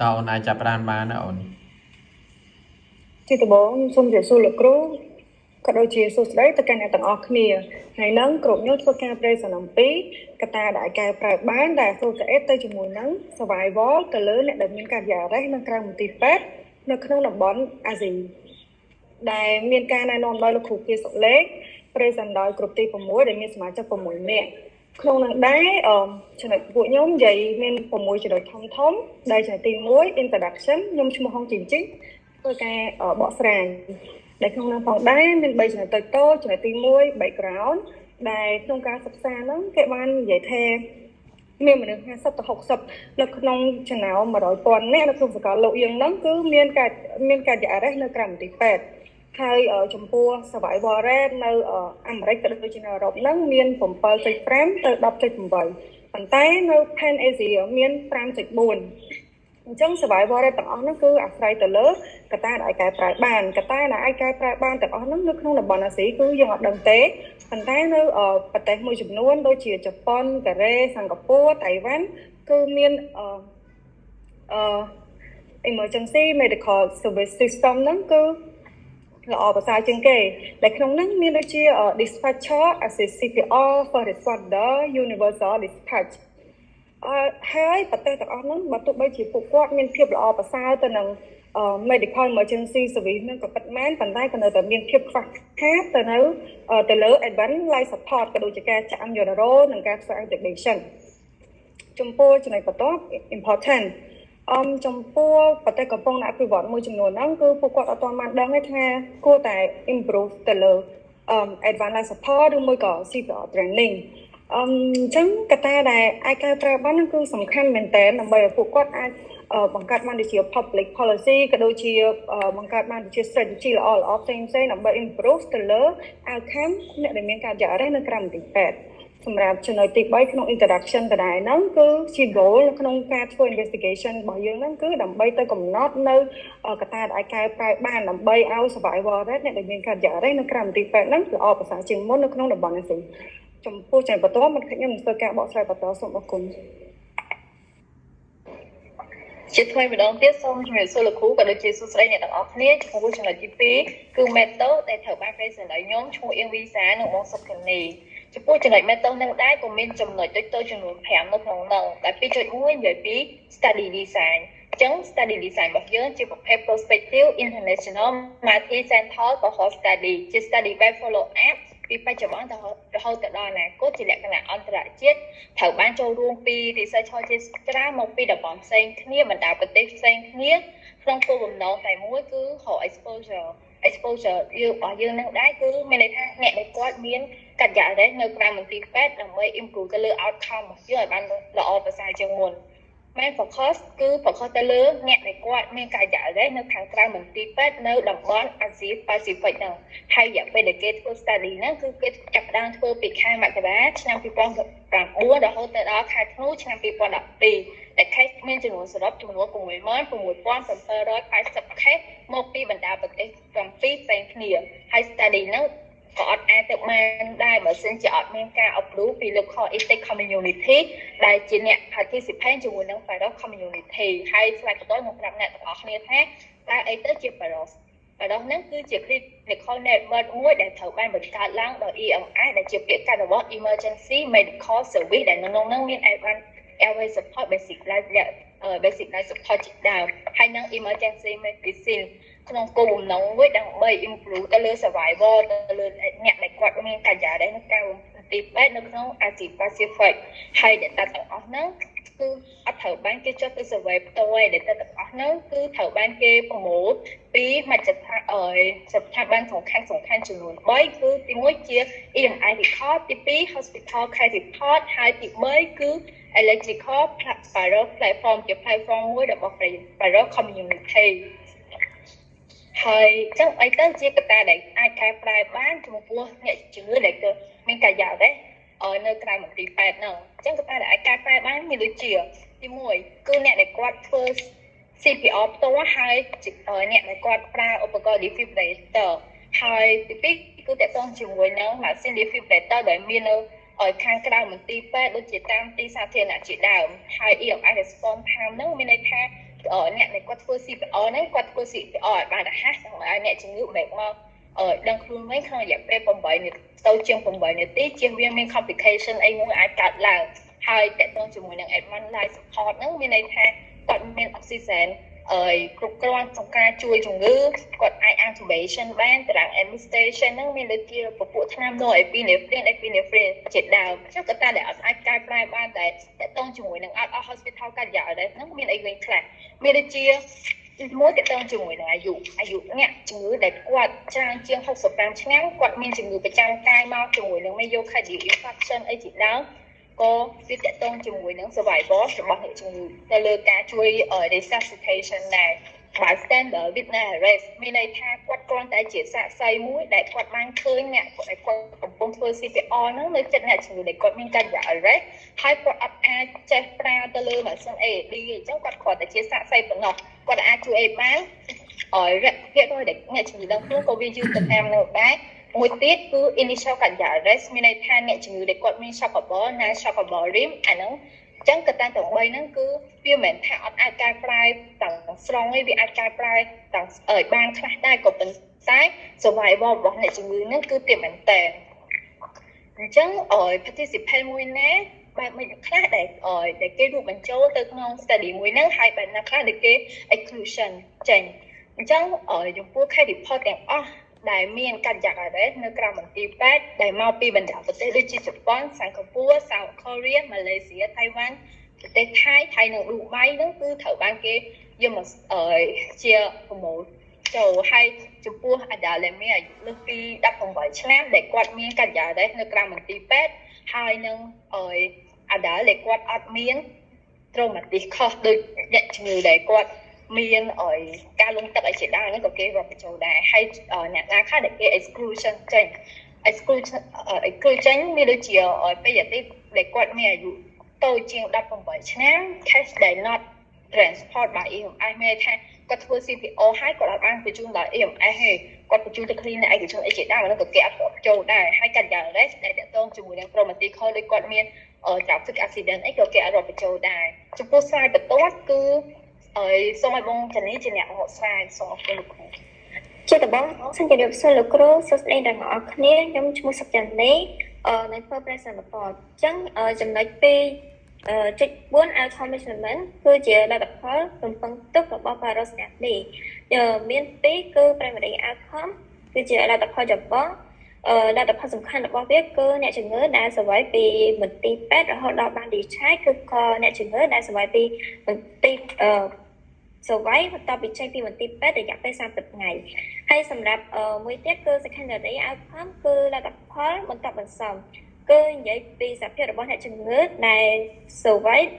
តើអូនអាចចាប់ផ្ដើមបានណាអូន ជាដំបូងខ្ញុំសូមជម្រាបសួរលោកគ្រូក៏ដូចជាសួស្តីទៅកាន់អ្នកទាំងអស់គ្នា។ថ្ងៃហ្នឹងក្រុមខ្ញុំធ្វើការ present អំពីកត្តាដែលអាចកែប្រែបានដែល associate ទៅជាមួយនឹង survival ទៅលើអ្នកដែលមាន cardiac arrest នៅក្រៅមន្ទីរពេទ្យនៅក្នុងតំបន់អាស៊ីដែលមានការណែនាំដោយលោកគ្រូគាសុលេខ present ដោយក្រុមទី6ដែលមានសមាជិក6នាក់ក្នុងនឹងដែរអឺចំណុចពួកខ្ញុំនិយាយមាន6ចំណុចធំធំដែលចំណុចទី1 introduction ខ្ញុំឈ្មោះហុងជីងជីងធ្វើការបកស្រាយដែលក្នុងនោះផងដែរមាន3ចំណុចតូចតូចចំណុចទី1 background ដែលក្នុងការសិក្សាហ្នឹងគេបាននិយាយថាមានមនុស្ស50ទៅ60នៅក្នុងចំណោម100,000នាក់នៅក្នុងសកលលោកយើងហ្នឹងគឺមានការ arrest នៅក្រៅមន្ទីរពេទ្យហើយចំពោះ survival rate នៅអាមេរិកក៏ដូចជានៅអឺរ៉ុបហ្នឹងមាន7.5ទៅ10.8ប៉ុន្តែនៅ Pan Asia មាន5.4អញ្ចឹង survival rate ទាំងអស់ហ្នឹងគឺអាស្រ័យទៅលើកត្តាដែលអាចកែប្រែបានកត្តាដែលអាចកែប្រែបានទាំងអស់ហ្នឹងនៅក្នុងតំបន់អាស៊ីគឺយើងអត់ដឹងទេប៉ុន្តែនៅប្រទេសមួយចំនួនដូចជាជប៉ុនកូរ៉េសិង្ហបុរីតៃវ៉ាន់គឺមានអឺអឺ emergency medical service system ហ្នឹងគឺល្អប្រសើរជាងគេដែលក្នុងហ្នឹងមានដូចជា dispatcher assist CPR first responder universal dispatch អឺហើយប្រទេសទាំងអស់ហ្នឹងបើទោះបីជាពួកគាត់មានភាពល្អប្រសើរទៅនឹង medical emergency service ហ្នឹងក៏ពិតមែនប៉ុន្តែក៏នៅតែមានភាពខ្វះខាតទៅនៅទៅលើ advanced life support ក៏ដូចជាការចាក់ amiodarone និងការធ្វើ intubation ចំពោះចំណុចបន្ទាប់ important ចំពោះប្រទេសកំពុងតែអភិវឌ្ឍមួយចំនួនហ្នឹងគឺពួកគាត់អត់ទាន់បានដឹងទេថាគួរតែ improve ទៅលើ advanced life support ឬមួយក៏ CPR training អញ្ចឹងកត្តាដែលអាចកែប្រែបានហ្នឹងគឺសំខាន់មែនតើដើម្បីឲ្យពួកគាត់អាចបង្កើតបានដូចជា public policy ក៏ដូចជាបង្កើតបានដូចជា strategy ល្អល្អផ្សេងផ្សេងដើម្បី improve ទៅលើ outcome អ្នកដែលមានការយ៉ារ៉េនៅក្រៅមន្ទីរពេទ្យសម្រាប់ចំណុចទី3ក្នុង introduction ដដែលហ្នឹងគឺជា goal នៅក្នុងការធ្វើ investigation របស់យើងហ្នឹងគឺដើម្បីទៅកំណត់នៅកត្តាដែលអាចកែប្រែបានដើម្បីឲ្យ survival rate អ្នកដែលមានការយ៉ារ៉េនៅក្រៅមន្ទីរពេទ្យហ្នឹងល្អប្រសើរជាងមុននៅក្នុងតំបន់អាស៊ីចំពោះចំណុចបន្ទាប់មិនខ្ញុំនឹងធ្វើការបកស្រាយបន្តសូមអរគុណ ជាថ្មីម្ដងទៀតសូមជម្រាបសួរលោកគ្រូក៏ដូចជាសួស្តីអ្នកទាំងអស់គ្នាចំពោះចំណុចទី2គឺ method ដែលត្រូវបាន present ដោយខ្ញុំឈ្មោះអៀងវីសានិងបងសុខនីចំពោះចំណុច method នឹងដែរក៏មានចំណុចតូចៗចំនួន5នៅក្នុងនោះដែល2.1និយាយពី study design ចឹង study design របស់យើងជាប្រភេទ prospective international multi center cohort study ជា study by follow up ពីបច្ចុប្បន្នទៅរហូតទៅដល់អនាគតជាលក្ខណៈអន្តរជាតិត្រូវបានចូលរួមពី researcher ជាច្រើនមកពីតំបន់ផ្សេងគ្នាបណ្ដាប្រទេសផ្សេងគ្នាក្នុងគោលបំណងតែមួយគឺរក exposure exposure យើងរបស់យើងនឹងដែរគឺមានន័យថាអ្នកដែលគាត់មាន cardiac arrest នៅក្រៅមន្ទីរពេទ្យដើម្បី improve ទៅលើ outcome របស់យើងឲ្យបានល្អប្រសើរជាងមុន main focus គឺ focus ទៅលើអ្នកដែលគាត់មាន cardiac arrest នៅខាងក្រៅមន្ទីរពេទ្យនៅតំបន់អាស៊ីប៉ាស៊ីហ្វិកហ្នឹងហើយរយៈពេលដែលគេធ្វើ study ហ្នឹងគឺគេចាប់ផ្ដើមធ្វើពីខែមករាឆ្នាំ2009រហូតទៅដល់ខែធ្នូឆ្នាំ2012ដែល case មានចំនួនសរុបចំនួន66,780 case មកពីបណ្ដាប្រទេស7ផ្សេងគ្នាហើយ study ហ្នឹងក៏អត់អាចទៅបានដែរបើសិនជាអត់មានការ approve ពី local ethic community ដែលជាអ្នក participate ជាមួយនឹង PAROS community ហើយ slide បន្តខ្ញុំប្រាប់អ្នកទាំងអស់គ្នាថាតើអីទៅជា PAROS PAROS ហ្នឹងគឺជា clinical network មួយដែលត្រូវបានបង្កើតឡើងដោយ EMS ដែលជាពាក្យកាត់របស់ Emergency Medical Service ដែលនៅក្នុងហ្នឹងមាន Advanced Airway Support Basic Life Support ជាដើមហើយនិង Emergency Medicine ក្នុងគោលបំណងមួយដើម្បី improve ទៅលើ survival ទៅលើអ្នកដែលគាត់មាន cardiac arrest នៅក្រៅមន្ទីរពេទ្យនៅក្នុង Asia Pacific ហើយ data ទាំងអស់ហ្នឹងគឺអត់ត្រូវបានគេចុះទៅ survey ផ្ទាល់ឯ data ទាំងអស់ហ្នឹងគឺត្រូវបានគេប្រមូលពីមជ្ឈដ្ឋានអឺស្ថាប័នសំខាន់សំខាន់ចំនួន3គឺទី1ជា EMR record ទី2 hospital case report ហើយទី3គឺ electrical PAROS platform ជា platform មួយរបស់ PAROS community ហើយចឹងអីទៅជាកត្តាដែលអាចកែប្រែបានចំពោះអ្នកជំងឺដែលគឺមាន cardiac arrest នៅក្រៅមន្ទីរពេទ្យហ្នឹងអញ្ចឹងកត្តាដែលអាចកែប្រែបានមានដូចជាទី1គឺអ្នកដែលគាត់ធ្វើ CPR ផ្ទាល់ហើយអ្នកដែលគាត់ប្រើឧបករណ៍ defibrillator ហើយទី2គឺទាក់ទងជាមួយនឹងម៉ាស៊ីន defibrillator ដែលមាននៅខាងក្រៅមន្ទីរពេទ្យដូចជាតាមទីសាធារណៈជាដើមហើយ EMS response time ហ្នឹងមានន័យថា អ្នកដែលគាត់ធ្វើ CPR ហ្នឹងគាត់ធ្វើ CPR ឲ្យបានរហ័សដើម្បីឲ្យអ្នកជំងឺបែកមកដឹងខ្លួនវិញក្នុងរយៈពេល8នាទីទៅជាង8នាទីជៀសវាងមាន complication អីមួយអាចកើតឡើងហើយតកតងជាមួយនឹង advanced life support ហ្នឹងមានន័យថាគាត់មាន oxygen អើយគ្រប់គ្រាន់ក្នុងការជួយជំងឺគាត់អាច activation បានតារាង administration ហ្នឹងមានដូចជាពពួកថ្នាំ norepinephrine epinephrine ជាដើមចុះកត្តាដែលអត់អាចកែប្រែបានតែតកតងជាមួយនឹង out of hospital cardiac arrest ហ្នឹងមានអីវិញខ្លះមានដូចជាមួយតកតងជាមួយនឹងអាយុអាយុអ្នកជំងឺដែលគាត់ច្រើនជាង65ឆ្នាំគាត់មានជំងឺប្រចាំកាយមកជាមួយនឹង myocardial infarction អីជាដើមក៏វាតកតងជាមួយនឹង survival របស់អ្នកជំងឺទៅលើការជួយ resuscitation ដែរ bystander witness arrest មានន័យថាគាត់គ្រាន់តែជាសាក្សីមួយដែលគាត់បានឃើញអ្នកដែលគាត់កំពុងធ្វើ CPR ហ្នឹងនៅចិត្តអ្នកជំងឺដែលគាត់មាន cardiac arrest ហើយគាត់អត់អាចចេះប្រើទៅលើម៉ាស៊ីន AED អញ្ចឹងគាត់គ្រាន់តែជាសាក្សីប៉ុណ្ណោះគាត់អាចជួយអីបានឲ្យរយៈភាគរយដែលអ្នកជំងឺដឹងខ្លួនក៏វាយឺតទៅតាមនោះដែរមួយទៀតគឺ initial cardiac arrest មានន័យថាអ្នកជំងឺដែលគាត់មាន shockable non shockable limb អាហ្នឹងអញ្ចឹងកត្តាទាំង3ហ្នឹងគឺវាមិនមែនថាអត់អាចកែប្រែទាំងស្រុងទេវាអាចកែប្រែទាំងបានខ្លះដែរក៏ប៉ុន្តែ survival របស់អ្នកជំងឺហ្នឹងគឺទាបមែនតើអញ្ចឹងឲ្យ participant មួយណាបែបមិនខ្លះដែលដែលគេរួមបញ្ចូលទៅក្នុង study មួយហ្នឹងហើយបែបណាខ្លះដែលគេ exclusion ចេញអញ្ចឹងចំពោះ case report ទាំងអស់ដែលមាន cardiac arrest នៅក្រៅមន្ទីរពេទ្យដែលមកពីបណ្ដាប្រទេសដូចជាជប៉ុនសិង្ហបុរី South Korea ម៉ាឡេស៊ីថៃវ៉ាន់ប្រទេសថៃថៃនិងឌូបៃហ្នឹងគឺត្រូវបានគេយកមកជាប្រមូលចូលហើយចំពោះ adult ដែលមានអាយុលើសពី18ឆ្នាំដែលគាត់មាន cardiac arrest នៅក្រៅមន្ទីរពេទ្យហើយនឹងអឺ adult ដែលគាត់អត់មាន traumatic cause ដូចអ្នកជំងឺដែលគាត់មានអីការលង់ទឹកអីជាដើមហ្នឹងក៏គេរាប់បញ្ចូលដែរហើយអ្នកណាខ្លះដែលគេ exclusion ចេញ exclusion ចេញមានដូចជាពេលយតិដែលគាត់មានអាយុតូចជាង18ឆ្នាំ case ដែល not transport by EMS មានន័យថាគាត់ធ្វើ CPR ហើយគាត់អត់បានបញ្ជូនដល់ EMS ទេគាត់បញ្ជូនទៅ clinic ឯកជនអីជាដើមហ្នឹងក៏គេអត់រាប់ចូលដែរហើយ cardiac arrest ដែលតកតងជាមួយនឹង traumatic cause ដូចគាត់មាន traffic accident អីក៏គេអត់រាប់បញ្ចូលដែរចំពោះ slide បន្ទាប់គឺហើយសូមឲ្យបងចានីជាអ្នកមកស្រាយសូមអរគុណលោកគ្រូ ជាដំបូងសូមជម្រាបសួរលោកគ្រូសួស្តីដល់អ្នកនរគ្នាខ្ញុំឈ្មោះសុកចានីអឺនៅធ្វើ present report អញ្ចឹងចំណុច2.4 outcome measurement គឺជាលទ្ធផលរំពឹងទុករបស់ Paros study មានពីរគឺ primary outcome គឺជាលទ្ធផលចម្បងអឺលទ្ធផលសំខាន់របស់វាគឺអ្នកជំងឺដែល survive ពីមន្ទីរពេទ្យរហូតដល់បាន discharge គឺក៏អ្នកជំងឺដែល survive ពីមន្ទីរអឺ survive បន្ទាប់ពីចេញពីមន្ទីរពេទ្យរយៈពេល30ថ្ងៃហើយសម្រាប់មួយទៀតគឺ secondary outcome គឺលទ្ធផលបន្ទាប់បន្សំគឺនិយាយពីសភាពរបស់អ្នកជំងឺដែល survive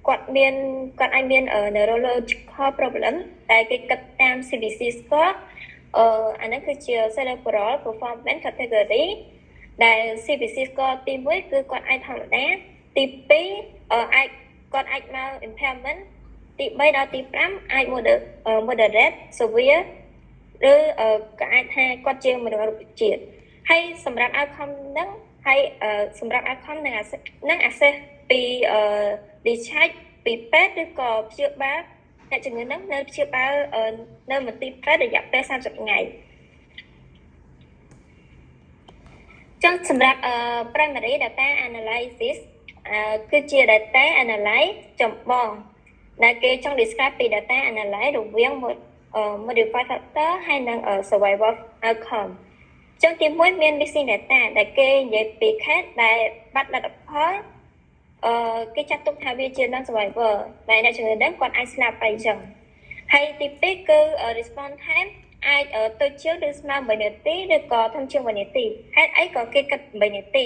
គាត់មានគាត់អាចមាន neurological problem ដែលគេគិតតាម CPC score អឺអាហ្នឹងគឺជា cerebral performance category ដែល CPC score ទី1គឺគាត់អាចធម្មតាទី2អាចគាត់អាចមក impairment ទី3ដល់ទី5អាច moderate severe ឬក៏អាចថាគាត់ជាមនុស្សរុក្ខជាតិហើយសម្រាប់ outcome ហ្នឹងហើយសម្រាប់ outcome នឹងនឹង assess ពី discharge ពីពេទ្យឬក៏ព្យាបាលអ្នកជំងឺហ្នឹងនៅព្យាបាលនៅមន្ទីរពេទ្យរយៈពេល30ថ្ងៃចឹងសម្រាប់ primary data analysis គឺជា data analyze ចម្បងដែលគេចង់ describe ពី data analyze រវាង modified factor ហើយនិង survival outcome ចឹងទី1មាន missing data ដែលគេនិយាយពី case ដែលបាត់លទ្ធផលអឺគេចាត់ទុកថាវាជា non survivor ដែលអ្នកជំងឺហ្នឹងគាត់អាចស្លាប់អីចឹងហើយទី2គឺ response time អាចទៅជាងឬស្មើ8នាទីឬក៏ធំជាង1នាទីហេតុអីក៏គេគិត8នាទី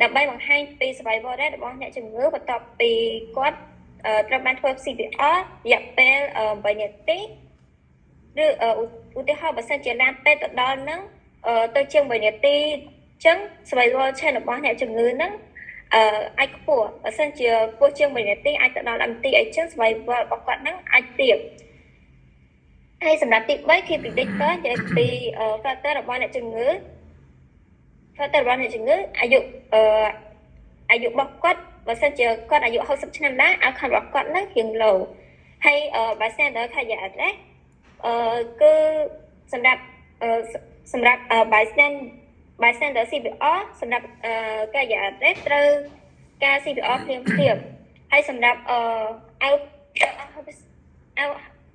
ដើម្បីបង្ហាញពី survival rate របស់អ្នកជំងឺបន្ទាប់ពីគាត់ត្រូវបានធ្វើ CPR រយៈពេល8នាទីឬឧទាហរណ៍បើសិនជាឡានពេទ្យទៅដល់ហ្នឹងទៅជាង1នាទីអញ្ចឹង survival chance របស់អ្នកជំងឺហ្នឹងអឺអាចខ្ពស់បើសិនជាខ្ពស់ជាង1នាទីអាចទៅដល់10នាទីអីចឹង survival របស់គាត់ហ្នឹងអាចទាបហើយសម្រាប់ទី3 key predictor និយាយពី factor របស់អ្នកជំងឺ factor របស់អ្នកជំងឺអាយុអឺអាយុរបស់គាត់បើសិនជាគាត់អាយុ60ឆ្នាំដែរ outcome របស់គាត់ហ្នឹងរៀង low ហើយ bystander cardiac arrest គឺសម្រាប់សម្រាប់ bystander CPR សម្រាប់ cardiac arrest ត្រូវការ CPR ភ្លាមភ្លាមហើយសម្រាប់out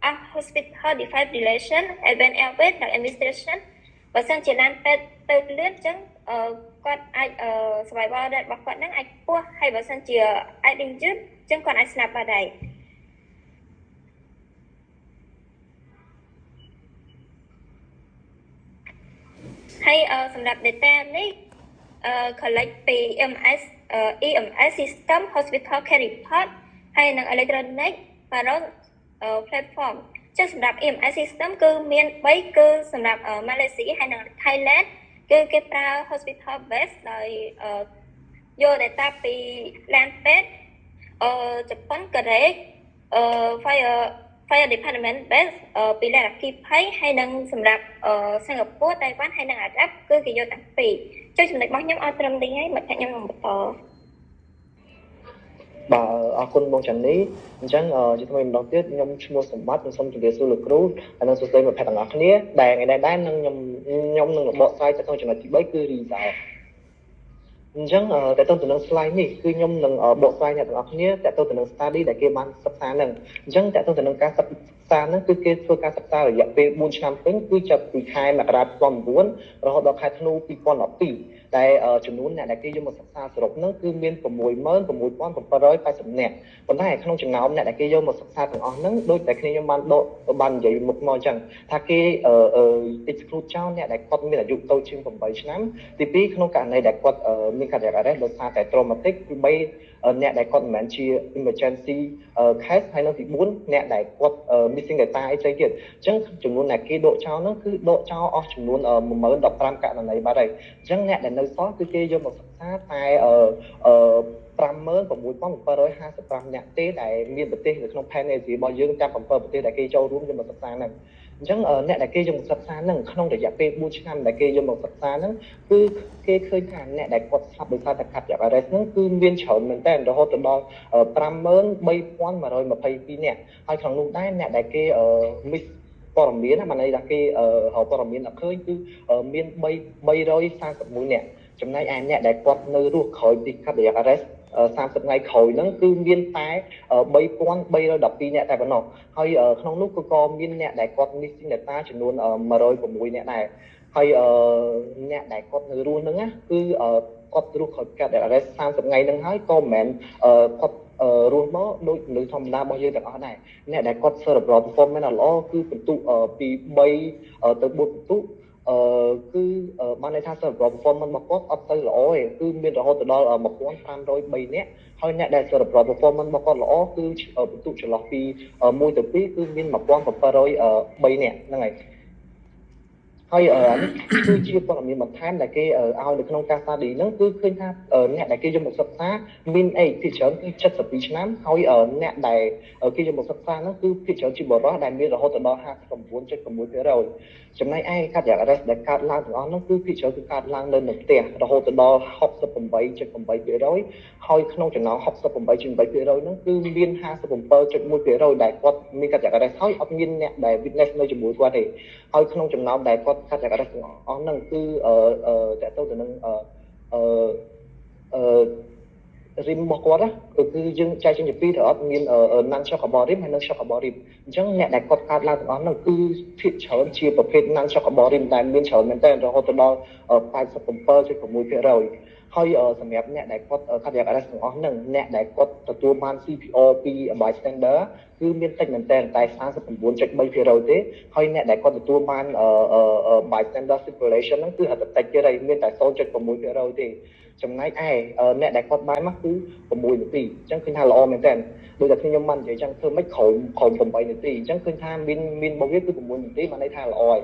out hospital defibrillation, advanced airway និង administration បើសិនជាឡានពេទ្យទៅលឿនអញ្ចឹងគាត់អាច survival rate របស់គាត់ហ្នឹងអាចខ្ពស់ហើយបើសិនជាអាចនឹងយឺតអញ្ចឹងគាត់អាចស្លាប់បានដែរហើយសម្រាប់ data នេះ collect ពី MS EMS system, hospital care report ហើយនិង electronic parole platform ចឹងសម្រាប់ EMS system គឺមាន3គឺសម្រាប់ Malaysia ហើយនិង Thailand គឺគេប្រើ hospital base ដោយយក data ពីឡានពេទ្យជប៉ុនកូរ៉េ fire department base ពីឡានអគ្គិភ័យហើយនិងសម្រាប់សិង្ហបុរីតៃវ៉ាន់ហើយនិងអារ៉ាប់គឺគេយកទាំងពីរចុះចំណុចរបស់ខ្ញុំអត់ត្រឹមនេះហើយមកថាខ្ញុំនឹងបន្ត បាទអរគុណបងចាន់នីអញ្ចឹងជាថ្មីម្ដងទៀតខ្ញុំឈ្មោះសម្បត្តិខ្ញុំសូមជម្រាបសួរលោកគ្រូហើយនិងសួស្តីមិត្តភក្តិទាំងអស់គ្នាដែលថ្ងៃនេះដែរនឹងខ្ញុំខ្ញុំនឹងបកស្រាយទៅក្នុងចំណុចទី3គឺ result អញ្ចឹងតើទៅទៅនឹង slide នេះគឺខ្ញុំនឹងបកស្រាយអ្នកទាំងអស់គ្នាតើទៅទៅនឹង study ដែលគេបានសិក្សានឹងអញ្ចឹងតើទៅទៅនឹងការសិក្សាហ្នឹងគឺគេធ្វើការសិក្សារយៈពេល4ឆ្នាំពេញគឺចាប់ពីខែមករា2009រហូតដល់ខែធ្នូ2012តែចំនួនអ្នកដែលគេយកមកសិក្សាសរុបហ្នឹងគឺមាន66780នាក់ប៉ុន្តែក្នុងចំណោមអ្នកដែលគេយកមកសិក្សាទាំងអស់ហ្នឹងដូចតែគ្នាខ្ញុំបានដកបាននិយាយមុខមកអញ្ចឹងថាគេ exclude ចោលអ្នកដែលគាត់មានអាយុតូចជាង8ឆ្នាំទី2ក្នុងករណីដែលគាត់មាន cardiac arrest ដោយសារតែ traumatic ទី3អ្នកដែលគាត់មិនមែនជា emergency case ហើយនៅទី4អ្នកដែលគាត់ missing data អីផ្សេងទៀតអញ្ចឹងចំនួនដែលគេដកចោលហ្នឹងគឺដកចោលអស់ចំនួន10015ករណីបាត់ហើយអញ្ចឹងអ្នកដែលនៅសល់គឺគេយកមកសិក្សាតែ56755នាក់ទេដែលមានប្រទេសនៅក្នុង Pan Asia របស់យើងតាម7ប្រទេសដែលគេចូលរួមយកមកសិក្សាហ្នឹងអញ្ចឹងអ្នកដែលគេយកមកសិក្សាហ្នឹងក្នុងរយៈពេល4ឆ្នាំដែលគេយកមកសិក្សាហ្នឹងគឺគេឃើញថាអ្នកដែលគាត់ស្លាប់ដោយសារតែ cardiac arrest ហ្នឹងគឺមានច្រើនមែនទែនរហូតដល់53122នាក់ហើយក្នុងនោះដែរអ្នកដែលគេ miss ព័ត៌មានណាបានន័យថាគេរកព័ត៌មានអត់ឃើញគឺមាន3 341នាក់ចំណែកឯអ្នកដែលគាត់នៅរស់ក្រោយពី cardiac arrest 30ថ្ងៃក្រោយហ្នឹងគឺមានតែ3312នាក់តែប៉ុណ្ណោះហើយក្នុងនោះគឺក៏មានអ្នកដែលគាត់ missing data ចំនួន106នាក់ដែរហើយអ្នកដែលគាត់នៅរស់ហ្នឹងណាគឺគាត់រស់ក្រោយ cardiac arrest 30ថ្ងៃហ្នឹងហើយក៏មិនមែនគាត់រស់មកដូចមនុស្សធម្មតារបស់យើងទាំងអស់ដែរអ្នកដែលគាត់ cerebral performance ល្អគឺពិន្ទុពី3ទៅ4ពិន្ទុគឺបានន័យថា cerebral performance របស់គាត់អត់ទៅល្អទេគឺមានរហូតដល់1503នាក់ហើយអ្នកដែល cerebral performance របស់គាត់ល្អគឺពិន្ទុចន្លោះពី1ទៅ2គឺមាន1703នាក់ហ្នឹងហើយហើយនេះគឺជាព័ត៌មានបន្ថែមដែលគេឲ្យនៅក្នុងការ study ហ្នឹងគឺឃើញថាអ្នកដែលគេយកមកសិក្សាមាន age ភាគច្រើនគឺ72ឆ្នាំហើយអ្នកដែលគេយកមកសិក្សាហ្នឹងគឺភាគច្រើនជាបុរសដែលមានរហូតដល់59.6%ចំណែកឯ cardiac arrest ដែលកើតឡើងទាំងអស់ហ្នឹងគឺភាគច្រើនគឺកើតឡើងនៅនៅផ្ទះរហូតដល់68.8%ហើយក្នុងចំណោម68.8%ហ្នឹងគឺមាន57.1%ដែលគាត់មាន cardiac arrest ហើយអត់មានអ្នកដែល witness នៅជាមួយគាត់ទេហើយក្នុងចំណោមដែលគាត់ cardiac arrest ទាំងអស់ហ្នឹងគឺតកតទៅនឹងអឺអឺ rim របស់គាត់ណាគឺយើងចែកចេញជាពីរទៅអត់មាន non shockable rim ហើយនិង shockable rim អញ្ចឹងអ្នកដែលគាត់កើតឡើងទាំងអស់ហ្នឹងគឺភាគច្រើនជាប្រភេទ non shockable rim ដែលមានច្រើនមែនទែនរហូតដល់87.6%ហើយសម្រាប់អ្នកដែលគាត់ cardiac arrest ទាំងអស់ហ្នឹងអ្នកដែលគាត់ទទួលបាន CPR ពី bystander គឺមានតិចមែនទែនតែ39.3%ទេហើយអ្នកដែលគាត់ទទួលបាន bystander defibrillation ហ្នឹងគឺហត់តែតិចទៀតហើយមានតែ0.6%ទេចំណែកឯអ្នកដែលគាត់បានមកគឺ6នាទីអញ្ចឹងឃើញថាល្អមែនទែនដូចតែខ្ញុំបាននិយាយចឹងធ្វើម៉េចក្រោមក្រោម8នាទីអញ្ចឹងឃើញថាមានមានរបស់វាគឺ6នាទីបានន័យថាល្អហើយ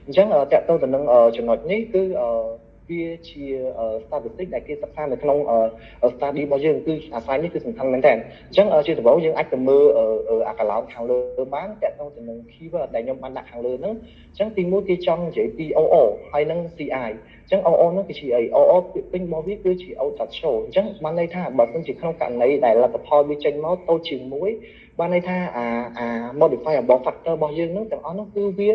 អញ្ចឹងតកតទៅទៅនឹងចំណុចនេះគឺ វាជា statistic ដែលគេសិក្សានៅក្នុង study របស់យើងគឺអាស្រ័យនេះគឺសំខាន់មែនតើអញ្ចឹងជាដំបូងយើងអាចទៅមើលអាកឡោនខាងលើបានតាក់ទងទៅនឹង keyword ដែលខ្ញុំបានដាក់ខាងលើហ្នឹងអញ្ចឹងទីមួយគេចង់និយាយពី OR ហើយនិង CI អញ្ចឹង OR ហ្នឹងគឺជាអី OR ពាក្យពេញរបស់វាគឺជា odds ratio អញ្ចឹងបានន័យថាបើសិនជាក្នុងករណីដែលលទ្ធផលវាចេញមកតូចជាងមួយបានន័យថាអា modifiable factor របស់យើងហ្នឹងទាំងអស់ហ្នឹងគឺវា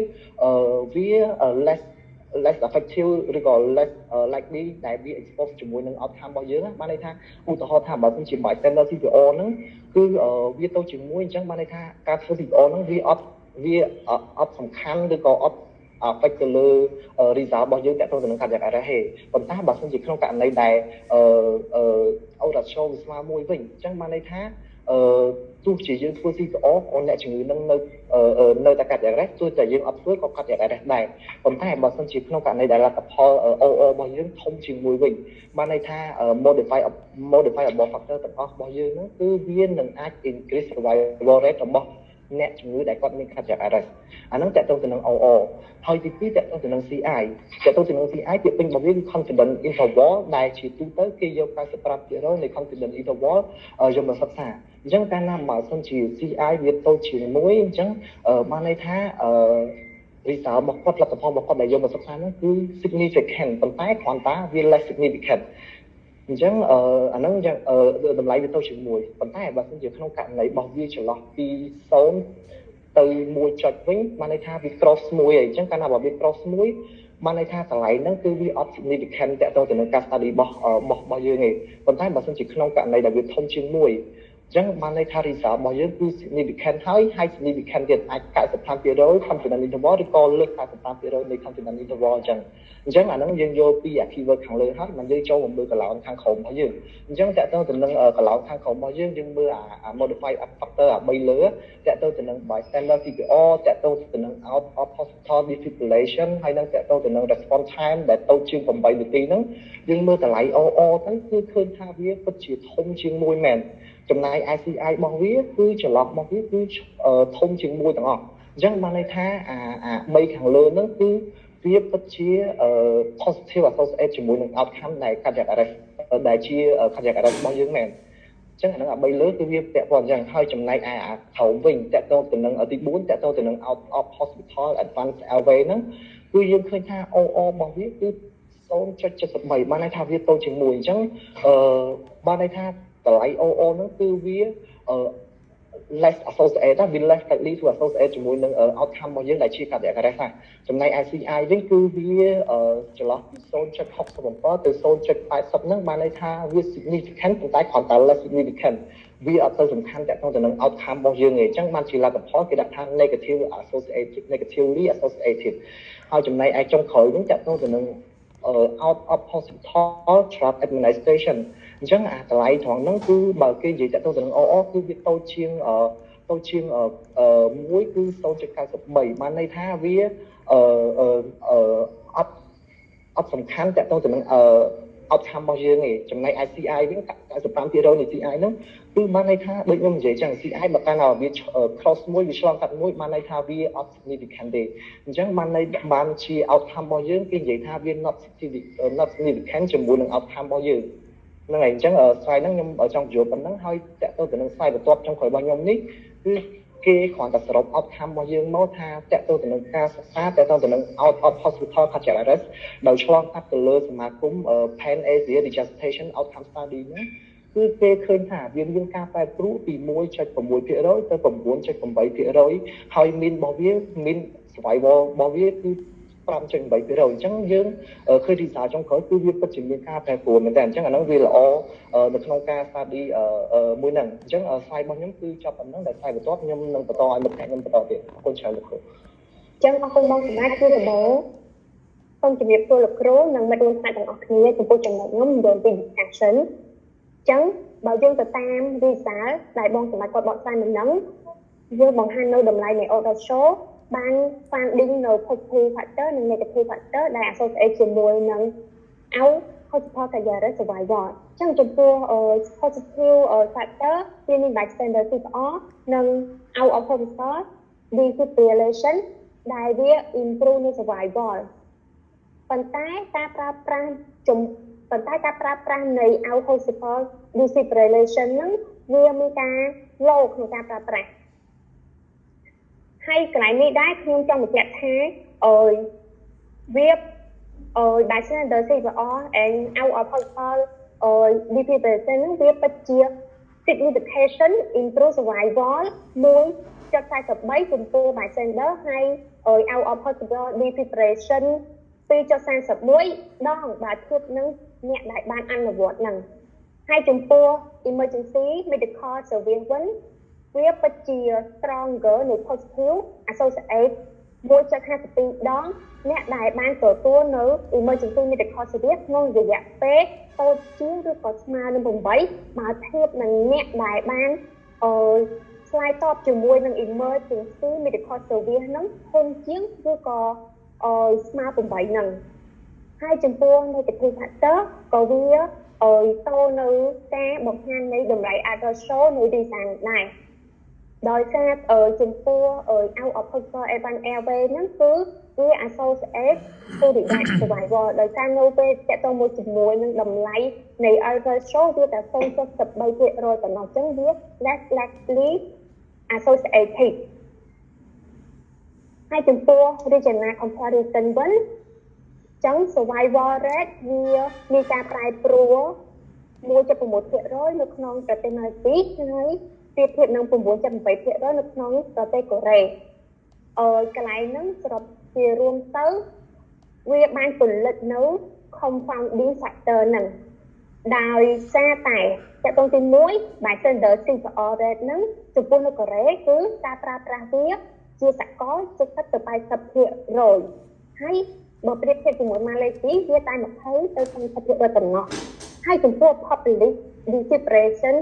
less effective ឬក៏ less likely ដែលវា expose ជាមួយនឹង outcome របស់យើងបានន័យថាឧទាហរណ៍ថាបើសិនជា bystander CPR ហ្នឹងគឺវាទៅជាមួយអញ្ចឹងបានន័យថាការធ្វើ CPR ហ្នឹងវាអត់សំខាន់ឬក៏អត់ affect ទៅលើ result របស់យើងតាក់ទងទៅនឹង cardiac arrest ទេប៉ុន្តែបើសិនជាក្នុងករណីដែលអឺអឺ ratio វាស្មើមួយវិញអញ្ចឹងបានន័យថាអឺទោះជាយើងធ្វើ CPR ក៏អ្នកជំងឺនឹងនៅតែ cardiac arrest ទោះតែយើងអត់ធ្វើក៏ cardiac arrest ដែរប៉ុន្តែបើសិនជាក្នុងករណីដែលលទ្ធផល OR របស់យើងធំជាងមួយវិញបានន័យថា modifiable factor ទាំងអស់របស់យើងហ្នឹងគឺវានឹងអាច increase survival rate របស់អ្នកជំងឺដែលគាត់មាន cardiac arrest អាហ្នឹងតាក់ទងទៅនឹង OR ហើយទី2តាក់ទងទៅនឹង CI តាក់ទងទៅនឹង CI ពាក្យពេញរបស់វាគឺ confidence interval ដែលជាទូទៅគេយក95%នៃ confidence interval យកមកសិក្សាអញ្ចឹងកាលណាបើសិនជា CI វាតូចជាងមួយអញ្ចឹងបានន័យថាអឺ result របស់គាត់លទ្ធផលរបស់គាត់ដែលយកមកសិក្សាហ្នឹងគឺ significant ប៉ុន្តែគ្រាន់តែវា less significant អញ្ចឹងអឺអាហ្នឹងយ៉ាងតម្លៃវាទៅជាមួយប៉ុន្តែបើសិនជាក្នុងករណីរបស់វាចន្លោះពី0ទៅ1ចុចវិញបានន័យថាវា cross មួយហើយអញ្ចឹងកាលណាបើវា cross មួយបានន័យថាតម្លៃហ្នឹងគឺវាអត់ significant តាក់ទងទៅនឹងការ study របស់យើងទេប៉ុន្តែបើសិនជាក្នុងករណីដែលវាធំជាងមួយអញ្ចឹងបានន័យថា result របស់យើងគឺ significant ហើយហើយ significant ទៀតអាច95% confidence interval ឬក៏លើស95%នៃ confidence interval អញ្ចឹងអញ្ចឹងអាហ្នឹងយើងយកពីអា keyword ខាងលើហើយมันយើងចូលមកមើលកឡោនខាងក្រោមរបស់យើងអញ្ចឹងតាក់ទងទៅនឹងកឡោនខាងក្រោមរបស់យើងយើងមើលអា modify factor អា3លើតាក់ទងទៅនឹង bystander CPR តាក់ទងទៅនឹង out of hospital defibrillation ហើយនឹងតាក់ទងទៅនឹង response time ដែលតូចជាង8នាទីហ្នឹងយើងមើលតម្លៃ OR ទៅគឺឃើញថាវាពិតជាធំជាងមួយមែនចំណែក CI របស់វាគឺចន្លោះរបស់វាគឺធំជាងមួយទាំងអស់អញ្ចឹងបានន័យថាអា3ខាងលើហ្នឹងគឺវាពិតជា positive associate ជាមួយនឹង outcome ដែល cardiac arrest ដែលជា cardiac arrest របស់យើងមែនអញ្ចឹងអាហ្នឹងអា3លើគឺវាពាក់ព័ន្ធអញ្ចឹងហើយចំណែកឯអាក្រោមវិញតាក់ទងទៅនឹងទី4តាក់ទងទៅនឹង out of hospital advanced airway ហ្នឹងគឺយើងឃើញថា OR របស់វាគឺ0.73បានន័យថាវាតូចជាងមួយអញ្ចឹងអឺបានន័យថាតម្លៃ OR ហ្នឹងគឺវាអឺ less associate វា less likely to associate ជាមួយនឹង outcome របស់យើងដែលជា cardiac arrest ណាចំណែក CI វិញគឺវាចន្លោះពី0.67ទៅ0.80ហ្នឹងបានន័យថាវា significant ប៉ុន្តែគ្រាន់តែ less significant វាអត់ទៅសំខាន់តាក់ទងទៅនឹង outcome របស់យើងទេអញ្ចឹងបានជាលទ្ធផលគេដាក់ថា negative associated negatively associated ហើយចំណែកឯចុងក្រោយវិញតាក់ទងទៅនឹង out of hospital drug administration អញ្ចឹងអាតម្លៃត្រង់ហ្នឹងគឺបើគេនិយាយតាក់ទងទៅនឹង OR គឺវាតូចជាងមួយគឺ0.93បានន័យថាវាអឺអឺអត់អត់សំខាន់តាក់ទងទៅនឹងអឺ outcome របស់យើងទេចំណែក CI វិញ95%នៃ CI ហ្នឹងគឺបានន័យថាដូចខ្ញុំនិយាយចឹង CI បើកាលណាវា cross មួយវាឆ្លងកាត់មួយបានន័យថាវាអត់ significant ទេអញ្ចឹងបានន័យបានជា outcome របស់យើងគេនិយាយថាវា not significant ជាមួយនឹង outcome របស់យើងហ្នឹងហើយអញ្ចឹង slide ហ្នឹងខ្ញុំចង់បញ្យល់ប៉ុណ្ណឹងហើយតាក់ទងទៅនឹង slide បន្ទាប់ចុងក្រោយរបស់ខ្ញុំនេះគឺគេគ្រាន់តែសរុប outcome របស់យើងមកថាតាក់ទងទៅនឹងការសិក្សាតាក់ទងទៅនឹង out of hospital cardiac arrest ដោយឆ្លងកាត់ទៅលើសមាគម Pan Asia Resuscitation Outcome Study ហ្នឹងគឺគេឃើញថាវាមានការប្រែប្រួលពី1.6%ទៅ9.8%ហើយមានរបស់វាមាន survival របស់វាគឺ5.8%អញ្ចឹងយើងឃើញ result ចុងក្រោយគឺវាពិតជាមានការប្រែប្រួលមែនតើអញ្ចឹងអាហ្នឹងវាល្អនៅក្នុងការ study មួយហ្នឹងអញ្ចឹង slide របស់ខ្ញុំគឺចប់ប៉ុណ្ណឹងដែល slide បន្ទាប់ខ្ញុំនឹងបន្តឲ្យមិត្តភក្តិខ្ញុំបន្តទៀតអរគុណច្រើនលោកគ្រូ អញ្ចឹងអរគុណបងសម្រាប់គឺដំបូងសូមជម្រាបសួរលោកគ្រូនិងមិត្តរួមថ្នាក់ទាំងអស់គ្នាចំពោះចំណុចខ្ញុំនិយាយពី discussion អញ្ចឹងបើយើងទៅតាម result ដែលបងសម្រាប់គាត់បកស្រាយមុនហ្នឹងយើងបង្ហាញនៅតម្លៃនៃ odds ratio បាន finding នៅ positive factor និង negative factor ដែល associate ជាមួយនឹង out hospital cardiac survival អញ្ចឹងចំពោះ positive factor វាមាន bystander CPR និង out of hospital defibrillation ដែលវា improve នៅ survival ប៉ុន្តែការប្រើប្រាស់ជំប៉ុន្តែការប្រើប្រាស់នៃ out hospital defibrillation ហ្នឹងវាមានការ low ក្នុងការប្រើប្រាស់ហើយកន្លែងនេះដែរខ្ញុំចង់បញ្ជាក់ថាអើយវាអើយ bystander CPR and out of hospital អើយ defibrillation ហ្នឹងវាពិតជា significant improve survival 1.43ចំពោះ bystander ហើយ out of hospital defibrillation 2.41ដងបើធៀបនឹងអ្នកដែលបានអនុវត្តហ្នឹងហើយចំពោះ emergency medical service វិញវាពិតជា stronger នៃ positive associate 1.52ដងអ្នកដែលបានទទួលនៅ emergency medical service ក្នុងរយៈពេលតូចជាងឬក៏ស្មើនឹង8បើធៀបនឹងអ្នកដែលបានអឺឆ្លើយតបជាមួយនឹង emergency medical service ហ្នឹងធំជាងឬក៏អឺស្មើ8ហ្នឹងហើយចំពោះ negative factor ក៏វាអឺតនៅការបង្ហាញនៃតម្លៃ odds ratio នៃ design ដែរដោយសារចំពោះ out of hospital advanced airway ហ្នឹងគឺវា associate to the survival ដោយសារនៅពេលតកតមួយជាមួយនឹងតម្លៃនៃ odds ratio វាតែ0.73%ប៉ុណ្ណោះអញ្ចឹងវា less likely associated ហើយចំពោះ regional comparison វិញចឹង survival rate វាមានការប្រែប្រួល1.6%នៅក្នុងប្រទេសម៉ាឡេស៊ីហើយប្រៀបធៀបនឹង9.8%នៅក្នុងប្រទេសកូរ៉េអឺកន្លែងហ្នឹងសរុបជារួមទៅវាបានផលិតនៅ confounding factor ហ្នឹងដោយសារតែតកតងទី1 bystander CPR rate ហ្នឹងចំពោះនៅកូរ៉េគឺការប្រើប្រាស់វាជាសកល70ទៅ80%ហើយបើប្រៀបធៀបជាមួយម៉ាឡេស៊ីវាតែ20ទៅ30%ប៉ុណ្ណោះហើយចំពោះ public defibrillation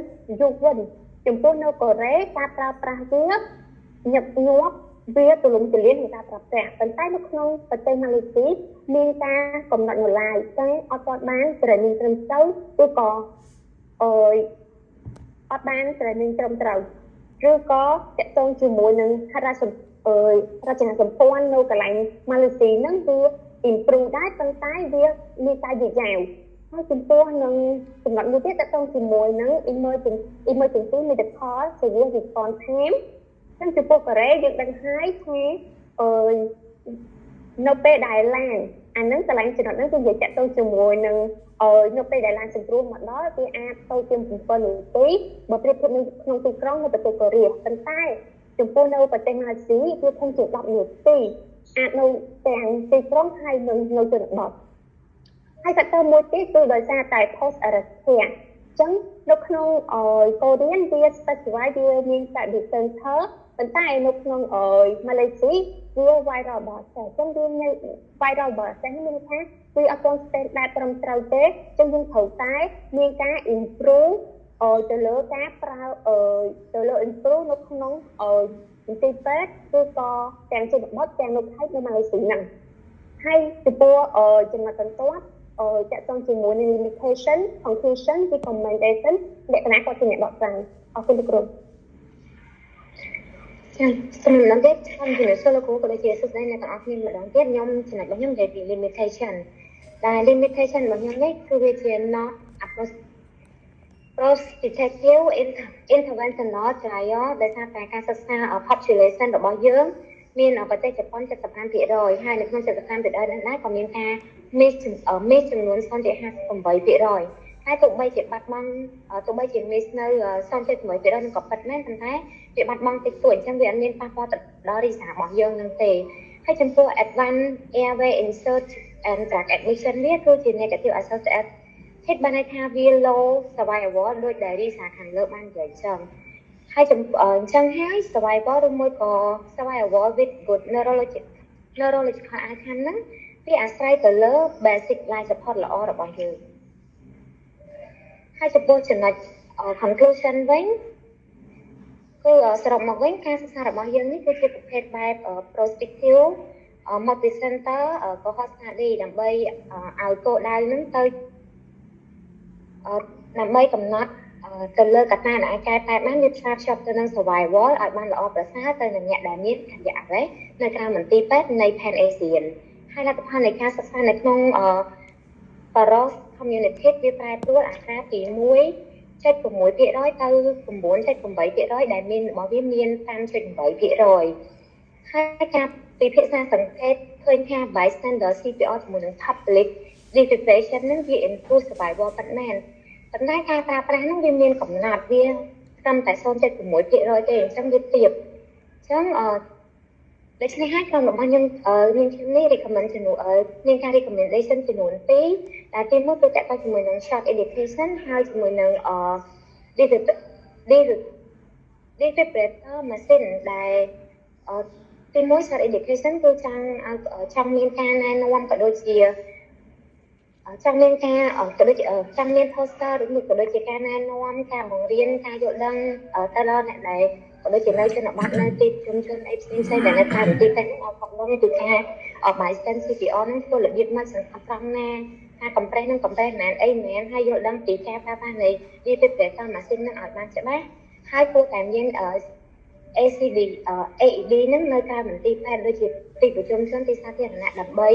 use វិញចំពោះនៅកូរ៉េការប្រើប្រាស់វាញឹកញាប់វាទូលំទូលាយក្នុងការប្រើប្រាស់ប៉ុន្តែនៅក្នុងប្រទេសម៉ាឡេស៊ីមានការកំណត់នៅឡើយតែអត់ទាន់បាន training ត្រឹមត្រូវឬក៏អឺអត់បាន training ត្រឹមត្រូវឬក៏តកតងជាមួយនឹងហត្ថអឺរចនាសម្ព័ន្ធនៅកន្លែងម៉ាឡេស៊ីហ្នឹងវា improve ដែរប៉ុន្តែវាមានការយឺតយ៉ាវហើយចំពោះនឹងចំណុចមួយទៀតតកតងជាមួយនឹង emergency medical service response time ចឹងចំពោះកូរ៉េយើងដឹងហើយថាអឺនៅពេលដែលឡានអាហ្នឹងកន្លែងចំណុចហ្នឹងគឺនិយាយតាក់ទងជាមួយនឹងអឺនៅពេលដែលឡានសង្គ្រោះមកដល់វាអាចទៅជាង7នាទីបើប្រៀបធៀបនឹងក្នុងទីក្រុងនៅប្រទេសកូរ៉េប៉ុន្តែចំពោះនៅប្រទេសម៉ាឡេស៊ីវាធំជាង10នាទីអាចនៅទាំងទីក្រុងហើយនិងនៅជនបទហើយ factor មួយទៀតគឺដោយសារតែ post arrest care អញ្ចឹងនៅក្នុងកូរៀនវា specify វាមាន study center ប៉ុន្តែនៅក្នុងម៉ាឡេស៊ីវា variable អញ្ចឹងវានៅ variable អញ្ចឹងមានន័យថាវាអត់ទាន់ standard ត្រឹមត្រូវទេអញ្ចឹងយើងត្រូវតែមានការ improve ទៅលើការប្រើទៅលើ improve នៅក្នុងមន្ទីរពេទ្យគឺក៏ទាំងជនបទទាំងនៅខេត្តនៅម៉ាឡេស៊ីហ្នឹងហើយចំពោះចំណុចបន្ទាប់តកតងជាមួយនឹង limitation, conclusion, recommendation លក្ខណៈគាត់ជាអ្នកបកស្រាយអរគុណលោកគ្រូ ចាសម្រាប់ទៀតខ្ញុំជំរាបសួរលោកគ្រូក៏ដូចជាសួស្តីអ្នកទាំងអស់គ្នាម្ដងទៀតខ្ញុំចំណុចរបស់ខ្ញុំនិយាយពី limitation ដែល limitation របស់ខ្ញុំនេះគឺវាជា not prospective interventional trial ដោយសារតែការសិក្សា population របស់យើងមានប្រទេសជប៉ុន75%ហើយនៅក្នុង75%នេះដែរក៏មានការ miss ចំនួន0.58%ហើយទោះបីជាបាត់បង់ទោះបីជា miss នៅ0.6%នឹងក៏ពិតមែនប៉ុន្តែវាបាត់បង់តិចតួចអញ្ចឹងវាអត់មានប៉ះពាល់ទៅដល់រីសារបស់យើងនឹងទេហើយចំពោះ advanced airway insert and drug admission វាគឺជា negative associated ហេតុបានន័យថាវា low survival ដូចដែលរីសាខាងលើបាននិយាយចឹងហើយអញ្ចឹងហើយ survival ឬមួយក៏ survival with good neurological outcome ហ្នឹងវាអាស្រ័យទៅលើ basic life support ល្អរបស់យើងហើយចំពោះចំណុច conclusion វិញគឺសរុបមកវិញការសិក្សារបស់យើងនេះគឺជាប្រភេទបែប prospective multi center cohort study ដើម្បីឲ្យគោលដៅហ្នឹងទៅដើម្បីកំណត់ទៅលើកត្តាដែលអាចកែប្រែបានវាផ្សារភ្ជាប់ទៅនឹង survival ឲ្យបានល្អប្រសើរទៅនឹងអ្នកដែលមាន cardiac arrest នៅក្រៅមន្ទីរពេទ្យនៃ Pan Asian ហើយលទ្ធផលនៃការសិក្សានៅក្នុងអឺ Baros community វាប្រែប្រួលអត្រាពី1.6%ទៅ9.8%ដែលមានរបស់វាមាន5.8%ហើយការពិភាក្សាសង្កេតឃើញថា bystander CPR ជាមួយនឹង public defibrillation ហ្នឹងវា improve survival ប៉ុន្មានប៉ុន្តែការប្រើប្រាស់ហ្នឹងវាមានកំណត់វាត្រឹមតែ0.6%ទេអញ្ចឹងវាទាបអញ្ចឹងអឺដូច្នេះហើយក្រុមរបស់ខ្ញុំនាងខ្ញុំនេះ recommend ចំនួនមានការ recommendation ចំនួន2ដែលទីមួយគឺតកតជាមួយនឹង shock education ហើយជាមួយនឹងអឺ defibrillator machine ដែលទីមួយ shock education គឺចង់ឲ្យចង់មានការណែនាំក៏ដូចជាចង់មានការក៏ដូចជាចង់មាន poster ឬមួយក៏ដូចជាការណែនាំការបង្រៀនការយល់ដឹងទៅដល់អ្នកដែលក៏ដូចជានៅជនបទនៅទីជនជនអីផ្សេងផ្សេងដែលនៅតាមទីពេទ្យហ្នឹងឲ្យគាត់ដឹងពីការ bystander CPR ហ្នឹងធ្វើរបៀបម៉េចសង្កត់ត្រង់ណាការ compress នឹង compress មិនអីមិនហើយយល់ដឹងពីការប្រើប្រាស់នៃ defibrillator machine ហ្នឹងឲ្យបានច្បាស់ហើយគួរតែមាន ACD AED ហ្នឹងនៅក្រៅមន្ទីរពេទ្យដូចជាទីប្រជុំជនទីសាធារណៈដើម្បី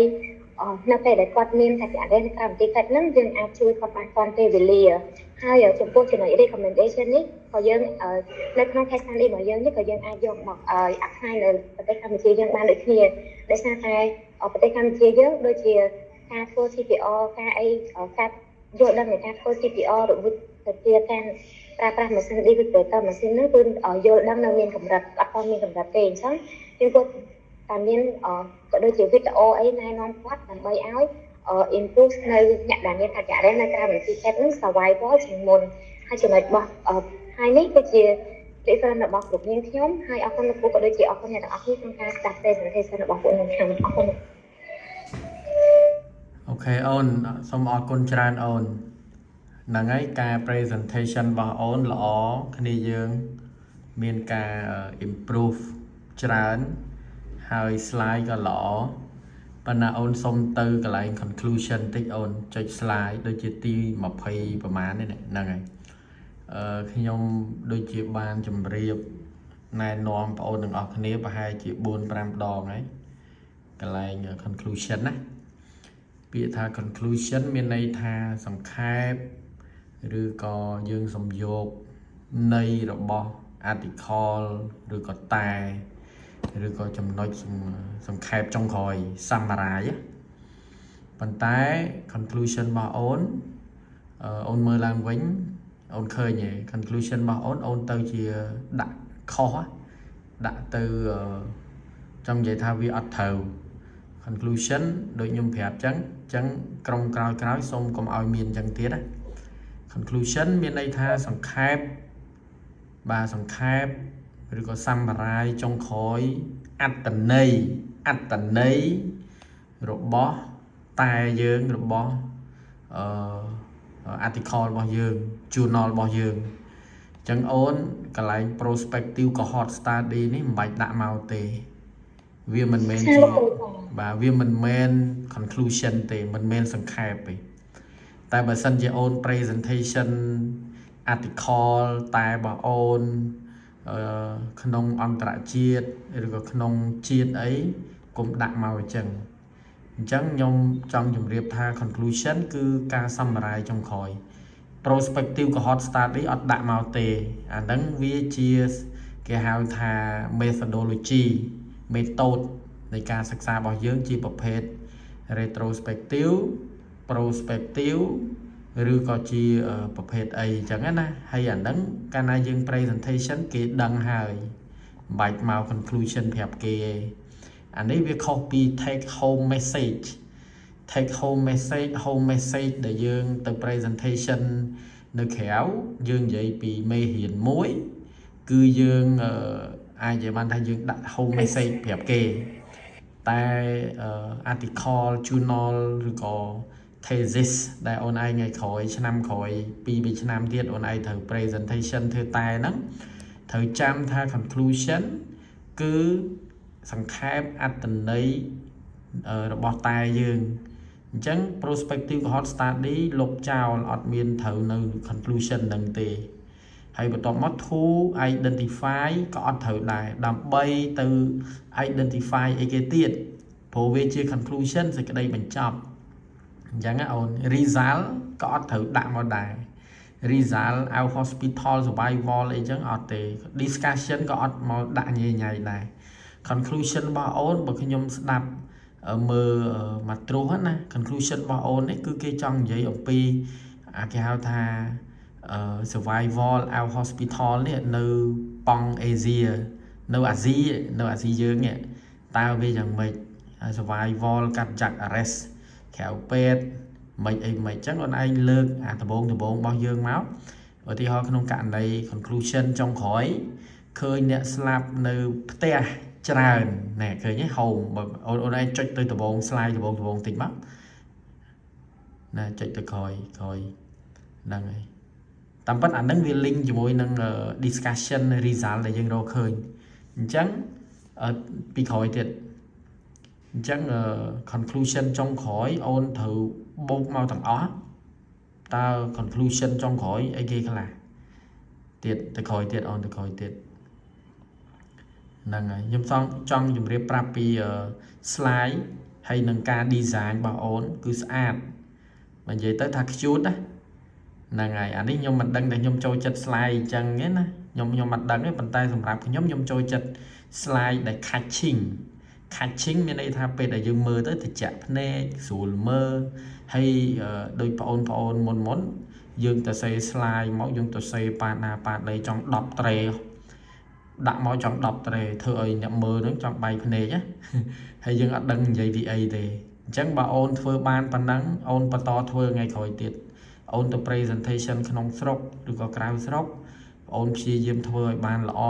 នៅពេលដែលគាត់មានតែករណីនៅក្រៅមន្ទីរពេទ្យហ្នឹងយើងអាចជួយគាត់បានទាន់ពេលវេលាហើយចំពោះចំណុច recommendation នេះក៏យើងនៅក្នុង case study របស់យើងនេះក៏យើងអាចយកមក apply នៅប្រទេសកម្ពុជាយើងបានដូចគ្នាដោយសារតែប្រទេសកម្ពុជាយើងដូចជាការធ្វើ CPR ការអីការយល់ដឹងនៃការធ្វើ CPR របៀបទៅជាការប្រើប្រាស់ម៉ាស៊ីន defibrillator ម៉ាស៊ីនហ្នឹងគឺយល់ដឹងនៅមានកម្រិតអត់ទាន់មានកម្រិតទេអញ្ចឹងយើងគួរតែមានក៏ដូចជាវីដេអូអីណែនាំគាត់ដើម្បីឲ្យ improve នៅអ្នកដែលមាន cardiac arrest នៅក្រៅមន្ទីរពេទ្យហ្នឹង survival ជាងមុនហើយចំណុចរបស់ហើយនេះគឺជា reference របស់គ្រប់នាងខ្ញុំហើយអរគុណលោកគ្រូក៏ដូចជាអរគុណអ្នកទាំងអស់គ្នាក្នុងការស្ដាប់ presentation របស់ពួកខ្ញុំខ្ញុំអរគុណ OK អូនសូមអរគុណច្រើនអូនហ្នឹងហើយការ presentation របស់អូនល្អគ្នាយើងមានការ improve ច្រើនហើយ slide ក៏ល្អប៉ុន្តែអូនសុំទៅកន្លែង conclusion តិចអូនចុច slide ដូចជាទី20ប្រហែលនេះហ្នឹងហើយអឺខ្ញុំដូចជាបានជម្រាបណែនាំបងអូនទាំងអស់គ្នាប្រហែលជា4 5ដងហើយកន្លែង conclusion ណាពាក្យថា conclusion មានន័យថាសង្ខេបឬក៏យើងសំយោគនៃរបស់ article ឬក៏តែឬក៏ចំណុចសង្ខេបចុងក្រោយ summarize ប៉ុន្តែ conclusion របស់អូនអូនមើលឡើងវិញអូនឃើញទេ conclusion របស់អូនអូនទៅជាដាក់ខុសដាក់ទៅចង់និយាយថាវាអត់ត្រូវ conclusion ដូចខ្ញុំប្រាប់ចឹងចឹងក្រុមក្រោយក្រោយសូមកុំឲ្យមានចឹងទៀតណា conclusion មានន័យថាសង្ខេបបាទសង្ខេបឬក៏ summarize ចុងក្រោយអត្តន័យអត្តន័យរបស់តែយើងរបស់អឺ article របស់យើង journal របស់យើងអញ្ចឹងអូនកន្លែង prospective cohort study នេះមិនបាច់ដាក់មកទេវាមិនមែនជាបាទវាមិនមែន conclusion ទេមិនមែនសង្ខេបទេតែបើសិនជាអូន presentation article តែរបស់អូនអឺក្នុងអន្តរជាតិឬក៏ក្នុងជាតិអីគុំដាក់មកអញ្ចឹងអញ្ចឹងខ្ញុំចង់ជម្រាបថា conclusion គឺការ summarize ចុងក្រោយ prospective cohort study អត់ដាក់មកទេអាហ្នឹងវាជាគេហៅថា methodology method នៃការសិក្សារបស់យើងជាប្រភេទ retrospective prospective ឬក៏ជាប្រភេទអីអញ្ចឹងណាហើយអាហ្នឹងកាលណាយើង presentation គេដឹងហើយមិនបាច់មក conclusion ប្រាប់គេទេអានេះវាខុសពី take home message take home message home message ដែលយើងទៅ presentation នៅក្រៅយើងនិយាយពីមេរៀនមួយ គឺយើងអាចនិយាយបានថាយើងដាក់ home message ប្រាប់គេតែ article journal ឬក៏ thesis ដែលអូនឯងថ្ងៃក្រោយឆ្នាំក្រោយ2 3ឆ្នាំទៀតអូនឯងត្រូវ presentation ធ្វើតែហ្នឹងត្រូវចាំថា conclusion គឺសង្ខេបអត្ថន័យរបស់តែយើងអញ្ចឹង prospective cohort study លុបចោលអត់មានត្រូវនៅ conclusion ហ្នឹងទេហើយបន្ទាប់មក to identify ក៏អត់ត្រូវដែរដើម្បីទៅ identify អីគេទៀតព្រោះ ព្រោះវាជា conclusion សេចក្តីបញ្ចប់អញ្ចឹងណាអូន result ក៏អត់ត្រូវដាក់មកដែរ result out hospital survival អីចឹងអត់ទេ discussion ក៏អត់មកដាក់ញ៉ៃញ៉ៃដែរ conclusion របស់អូនបើខ្ញុំស្ដាប់មើលមកត្រួសណា conclusion របស់អូននេះគឺគេចង់និយាយអំពីអាគេហៅថា survival out hospital នេះនៅប៉ង់អេស៊ីនៅអាស៊ីនៅអាស៊ីយើងនេះតើវាយ៉ាងម៉េច survival cardiac arrest ក្រៅពេទ្យមិនអីមិនអញ្ចឹងអូនឯងលើកអាដបងដបងរបស់យើងមកឧទាហរណ៍ក្នុងករណី conclusion ចុងក្រោយឃើញអ្នកស្លាប់នៅផ្ទះច្រើនណែឃើញទេ home បើអូនអូនឯងចុចទៅដបង slide ដបងដបងតិចមកណាចុចទៅក្រោយក្រោយហ្នឹងហើយតាមពិតអាហ្នឹងវា link ជាមួយនឹង discussion result ដែលយើងរកឃើញអញ្ចឹងពីក្រោយទៀតអញ្ចឹង conclusion ចុងក្រោយអូនត្រូវបូកមកទាំងអស់តើ conclusion ចុងក្រោយអីគេខ្លះទៀតទៅក្រោយទៀតអូនទៅក្រោយទៀតហ្នឹងហើយខ្ញុំចង់ចង់ជម្រាបប្រាប់ពី slide ហើយនឹងការ design របស់អូនគឺស្អាតបើនិយាយទៅថា cute ណាហ្នឹងហើយអានេះខ្ញុំមិនដឹងតែខ្ញុំចូលចិត្ត slide អញ្ចឹងទេណាខ្ញុំខ្ញុំអត់ដឹងទេប៉ុន្តែសម្រាប់ខ្ញុំខ្ញុំចូលចិត្ត slide ដែល catching catching មានន័យថាពេលដែលយើងមើលទៅត្រជាក់ភ្នែកស្រួលមើលហើយដោយបងប្អូនមុនមុនយើងទៅសេ slide មកយើងទៅសេប៉ាណាប៉ាដីចង់10ត្រេដាក់មកចង់10ត្រេធ្វើឲ្យអ្នកមើលនឹងចង់បែកភ្នែកណាហើយយើងអត់ដឹងនិយាយពីអីទេអញ្ចឹងបើអូនធ្វើបានប៉ុណ្ណឹងអូនបន្តធ្វើថ្ងៃក្រោយទៀតអូនទៅ presentation ក្នុងស្រុកឬក៏ក្រៅស្រុកអូនព្យាយាមធ្វើឲ្យបានល្អ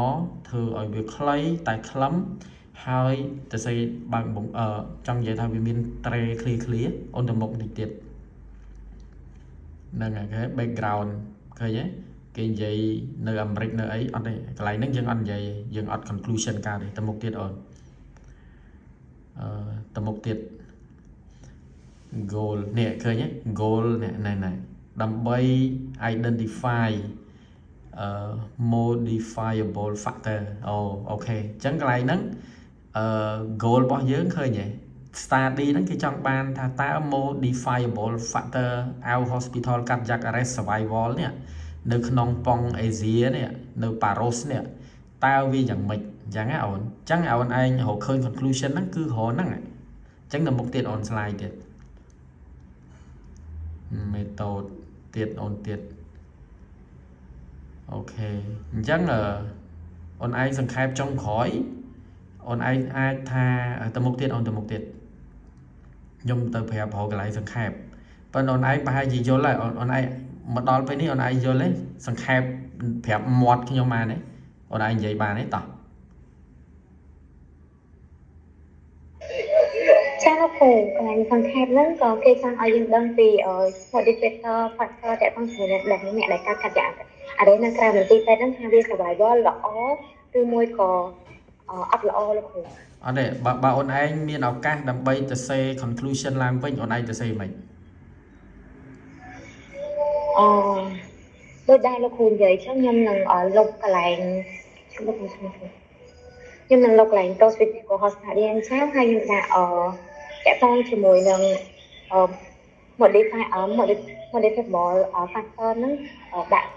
ធ្វើឲ្យវាខ្លីតែខ្លឹមហើយទៅសេបើកបងអឺចង់និយាយថាវាមានត្រេឃ្លីឃ្លីអូនទៅមុខតិចទៀតហ្នឹងហើយគេ background ឃើញទេគេនិយាយនៅអាមេរិកនៅអីអត់ទេកន្លែងហ្នឹងយើងអត់និយាយយើងអត់ conclusion កើតទេទៅមុខទៀតអូនអឺទៅមុខទៀត goal នេះឃើញទេ goal នេះណែណែដើម្បី identify អឺ modifiable factor អូ OK អញ្ចឹងកន្លែងហ្នឹងអឺ goal របស់យើងឃើញទេ study ហ្នឹងគេចង់បានថាតើ modifiable factor out hospital cardiac arrest survival នេះនៅក្នុងប៉ុងអេស៊ីនេះនៅប៉ារ៉ូសនេះតើវាយ៉ាងម៉េចអញ្ចឹងណាអូនអញ្ចឹងអូនឯងរកឃើញ conclusion ហ្នឹងគឺរកហ្នឹងអញ្ចឹងនៅមុខទៀតអូន slide ទៀត method ទៀតអូនទៀត OK អញ្ចឹងអូនឯងសង្ខេបចុងក្រោយអូនឯងអាចថាទៅមុខទៀតអូនទៅមុខទៀតខ្ញុំទៅប្រាប់រកកន្លែងសង្ខេបប៉ុន្តែអូនឯងប្រហែលជាយល់ហើយអូនឯងមកដល់ពេលនេះអូនឯងយល់ទេសង្ខេបប្រាប់មាត់ខ្ញុំបានទេអូនឯងនិយាយបានទេតោះ ចាលោកគ្រូកន្លែងសង្ខេបហ្នឹងក៏គេចង់ឲ្យយើងដឹងពី modifier factor តាក់ទងជាមួយនឹងដែលអ្នកដែលកើតកាត់អារ៉េនៅក្រៅមន្ទីរពេទ្យហ្នឹងថាវា survival ល្អឬមួយក៏អត់ល្អលោកគ្រូ អត់ទេបើបើអូនឯងមានឱកាសដើម្បីទៅសេ conclusion ឡើងវិញអូនឯងទៅសេមិន អឺដូចដែរលោកគ្រូនិយាយចឹងខ្ញុំនឹងលុបកន្លែងលុបខ្ញុំនឹងលុបកន្លែង prospective cohort study អញ្ចឹងហើយខ្ញុំដាក់អតាក់ទងជាមួយនឹងអ modify modifiable factor ហ្នឹងដាក់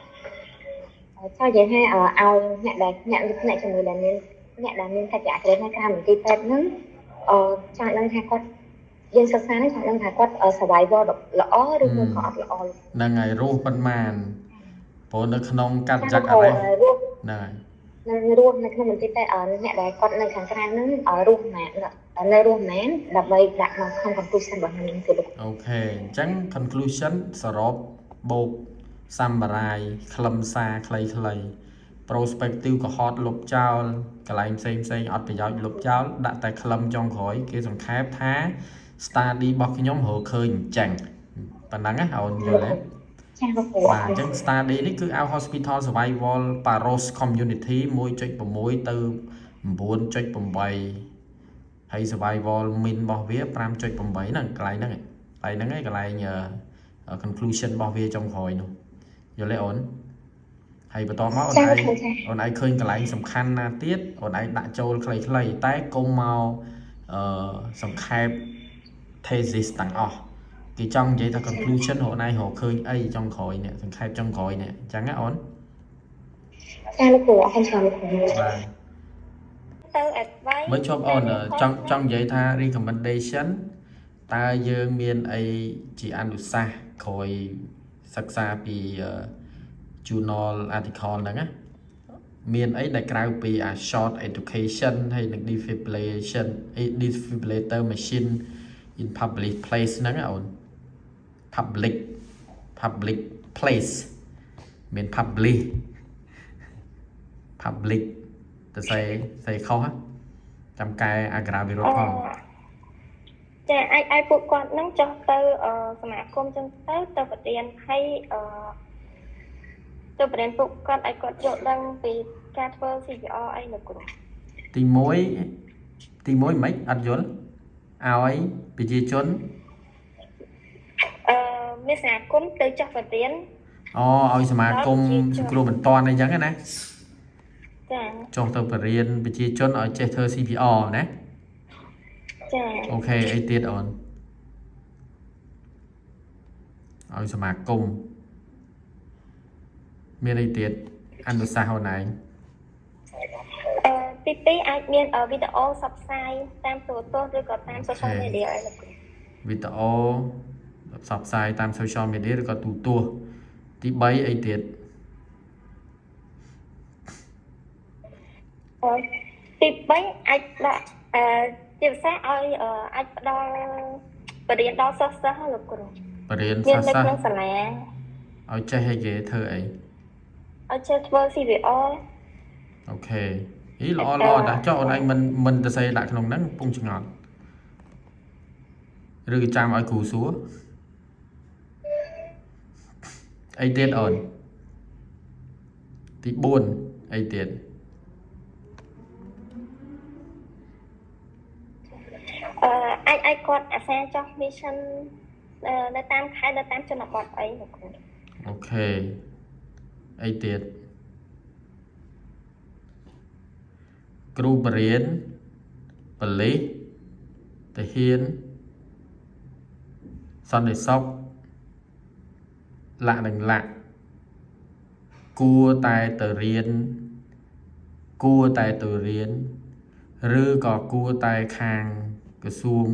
ចង់និយាយថាឲ្យអ្នកដែលអ្នកអ្នកជំងឺដែលមានអ្នកដែលមានកិច្ចការនៅក្រៅមន្ទីរពេទ្យហ្នឹងអឺចង់ដឹងថាគាត់យើងសិក្សាហ្នឹងចង់ដឹងថាគាត់ survival ល្អឬមួយក៏អត់ល្អ ហ្នឹងហើយរស់ប៉ុន្មានព្រោះនៅក្នុង cardiac arrest រស់ ហ្នឹងហើយ នៅរស់នៅក្នុងមន្ទីរពេទ្យអ្នកដែលគាត់នៅខាងក្រៅហ្នឹងរស់ម៉ានៅរស់ម៉ានដើម្បីដាក់មកក្នុង conclusion របស់ខ្ញុំគឺលោក OK អញ្ចឹង conclusion សរុបបូក summarize ខ្លឹមសារខ្លីៗ prospective cohort លុបចោលកន្លែងផ្សេងផ្សេងអត់ប្រយោជន៍លុបចោលដាក់តែខ្លឹមចុងក្រោយគេសង្ខេបថា study របស់ខ្ញុំរកឃើញអញ្ចឹងប៉ុណ្ណឹងណាអូនយល់ទេ ចាលោកគ្រូ បាទអញ្ចឹង study នេះគឺ out hospital survival Paros community 1.6ទៅ9.8ហើយ survival mean របស់វា5.8ហ្នឹងកន្លែងហ្នឹងកន្លែងហ្នឹងឯងកន្លែង conclusion របស់វាចុងក្រោយនោះយល់ទេអូនហើយបន្តមកអូន ចា ឯង លោកគ្រូចា អូនឯងឃើញកន្លែងសំខាន់ណាទៀតអូនឯងដាក់ចូលខ្លីៗតែកុំមក សង្ខេប thesis ទាំងអស់គេចង់និយាយថា conclusion រកណៃរកឃើញអីចុងក្រោយនេះសង្ខេបចុងក្រោយនេះអញ្ចឹងណាអូន ចាលោកគ្រូអរគុណច្រើនលោកគ្រូ បាទ ទៅ advice មើលជប់អូនចង់ចង់និយាយថា recommendation តើយើងមានអីជាអនុសាសន៍ក្រោយសិក្សាពី journal article ហ្នឹងណាមានអីដែលក្រៅពីអា short education ហើយនិង defibrillation defibrillator machine in public place ហ្នឹងណាអូន public place មាន public ទៅសេសេខុសហ៎ចាំកែអក្សរាវិរុទ្ធផង ចាអាចឲ្យពួកគាត់នឹងចុះទៅសមាគមចឹងទៅទៅបរៀនហើយអឺទៅបរៀនពួកគាត់ឲ្យគាត់យល់ដឹងពីការធ្វើ CPR អីលោកគ្រូ ទី1ទី1មិនអត់យល់ឲ្យប្រជាជន អឺមានសមាគមទៅចុះបរៀន អូឲ្យសមាគមសង្គ្រោះបន្ទាន់អីចឹងណា ចា ចុះទៅបរៀនប្រជាជនឲ្យចេះធ្វើ CPR ណា ចា OK អីទៀតអូនឲ្យសមាគមមានអីទៀតអនុសាសន៍អូនឯង អឺទី2អាចមានវីដេអូផ្សព្វផ្សាយតាមទូរទស្សន៍ឬក៏តាម social media អីលោកគ្រូ វីដេអូផ្សព្វផ្សាយតាម social media ឬក៏ទូរទស្សន៍ទី3អីទៀត ទី3អាចដាក់អឺជាពិសេសឲ្យអាចផ្ដល់បរៀនដល់សិស្សសិស្សលោកគ្រូ បរៀន មាន សិស្សសិស្សនៅក្នុងសាលា ឲ្យចេះឲ្យគេធ្វើអី ឲ្យចេះធ្វើ CPR OK អីល្អល្អតាចុះអូនឯងមិនមិនទៅសេដាក់ក្នុងហ្នឹងពងឆ្ងល់ឬក៏ចាំឲ្យគ្រូសួរអីទៀតអូនទី4អីទៀត អឺអាចឲ្យគាត់អាសាចុះ mission នៅតាមខេត្តនៅតាមជនបទអីលោកគ្រូ OK អីទៀតគ្រូបរៀនប៉ូលីសទាហានសន្តិសុខលាក់និងលាក់គួរតែទៅរៀនគួរតែទៅរៀនឬក៏គួរតែខាងក្រសួង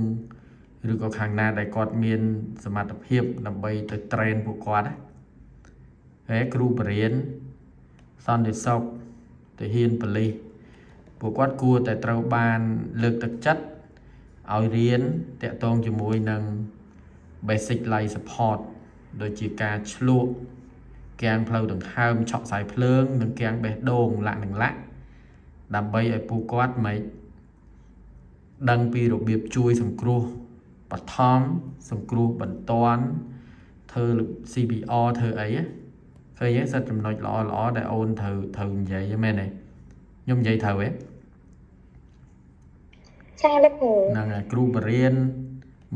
ឬក៏ខាងណាដែលគាត់មានសមត្ថភាពដើម្បីទៅ train ពួកគាត់ណាហើយគ្រូបរៀនសន្តិសុខទាហានប៉ូលីសពួកគាត់គួរតែត្រូវបានលើកទឹកចិត្តឲ្យរៀនតាក់ទងជាមួយនឹង basic life support ដូចជាការឆ្លក់គាំងផ្លូវដង្ហើមឆក់ខ្សែភ្លើងនិងគាំងបេះដូងលាក់និងលាក់ដើម្បីឲ្យពួកគាត់មិនដឹងពីរបៀបជួយសង្គ្រោះបឋមសង្គ្រោះបន្ទាន់ធ្វើ CPR ធ្វើអីណាឃើញទេសិតចំណុចល្អល្អដែលអូនត្រូវត្រូវនិយាយហ្នឹងមែនទេខ្ញុំនិយាយត្រូវទេ ចាលោកគ្រូ ហ្នឹងហើយគ្រូបរៀន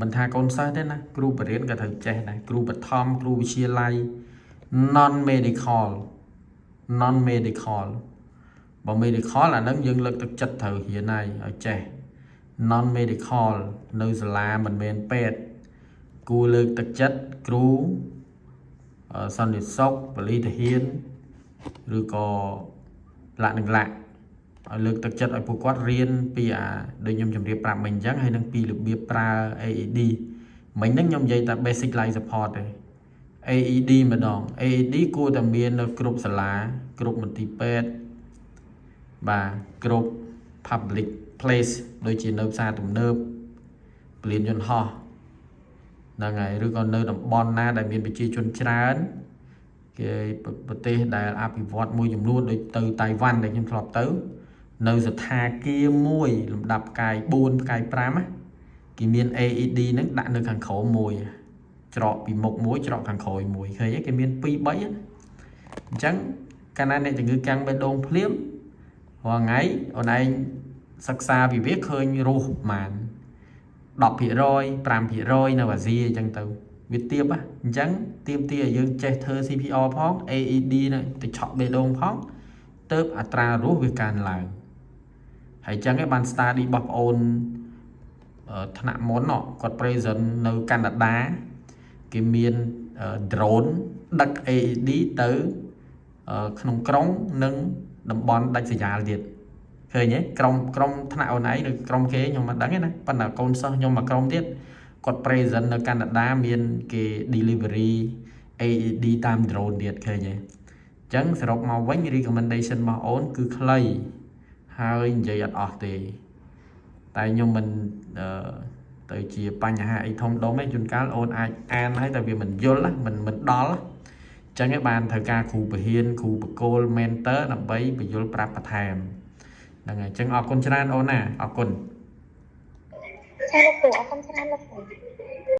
មិនថាកូនសិស្សទេណាគ្រូបរៀនក៏ត្រូវចេះដែរគ្រូបឋមគ្រូវិទ្យាល័យ non medical non medical បើ medical អាហ្នឹងយើងលើកទឹកចិត្តត្រូវរៀនហើយឲ្យចេះ non medical នៅសាលាមិនមែនពេទ្យគួរលើកទឹកចិត្តគ្រូសន្តិសុខប៉ូលីសទាហានឬក៏លាក់នឹងលាក់ឲ្យលើកទឹកចិត្តឲ្យពួកគាត់រៀនពីអាដូចខ្ញុំជម្រាបប្រាប់មិញអញ្ចឹងហើយនឹងពីរបៀបប្រើ AED មិញហ្នឹងខ្ញុំនិយាយតែ basic life support ទេ AED ម្ដង AED គួរតែមាននៅគ្រប់សាលាគ្រប់មន្ទីរពេទ្យបាទគ្រប់ public place ដូចជានៅផ្សារទំនើបពលានយន្តហោះហ្នឹងហើយឬក៏នៅតំបន់ណាដែលមានប្រជាជនច្រើនគេប្រទេសដែលអភិវឌ្ឍមួយចំនួនដូចទៅតៃវ៉ាន់ដែលខ្ញុំធ្លាប់ទៅ នៅស្ថាគារមួយលំដាប់ផ្កាយ4ផ្កាយ5ណាគេមាន AED ហ្នឹងដាក់នៅខាងក្រោមមួយច្រកពីមុខមួយច្រកខាងក្រោយមួយឃើញទេគេមាន2 3ណាអញ្ចឹងកាលណាអ្នកជំងឺកាំងបេះដូងភ្លាមរាល់ថ្ងៃអូនឯងសិក្សាពីវាឃើញរស់ប្រហែល10% 5%នៅអាស៊ីអញ្ចឹងទៅវាទៀបអញ្ចឹងទៀមទាឲ្យយើងចេះធ្វើ CPR ផង AED ហ្នឹងទៅឆក់បេះដូងផងទៅអត្រារស់វាកើនឡើងហើយអញ្ចឹងឯងបាន study របស់ប្អូន ថ្នាក់មុនគាត់ present នៅកាណាដាគេមាន drone ដឹក AED ទៅក្នុងក្រុងនិងតំបន់ដាច់ស្រយាលទៀតឃើញទេក្រុមក្រុមថ្នាក់អូនឯងឬក្រុមគេខ្ញុំមិនដឹងទេណាប៉ុន្តែកូនសិស្សខ្ញុំមួយក្រុមទៀតគាត់ present នៅកាណាដាមានគេ delivery AED តាម drone ទៀតឃើញទេអញ្ចឹងសរុបមកវិញ recommendation របស់អូនគឺខ្លីហើយនិយាយអត់អស់ទេតែខ្ញុំមិនអឺទៅជាបញ្ហាអីធំដុំទេជួនកាលអូនអាចអានហើយតែវាមិនយល់ណាមិនមិនដល់អញ្ចឹងឯងបានត្រូវការគ្រូបរិញ្ញាគ្រូបកគល mentor ដើម្បីបញ្យល់ប្រាប់បន្ថែមហ្នឹងហើយអញ្ចឹងអរគុណច្រើនអូនណាអរគុណ ចាលោកគ្រូអរគុណច្រើនលោកគ្រូ។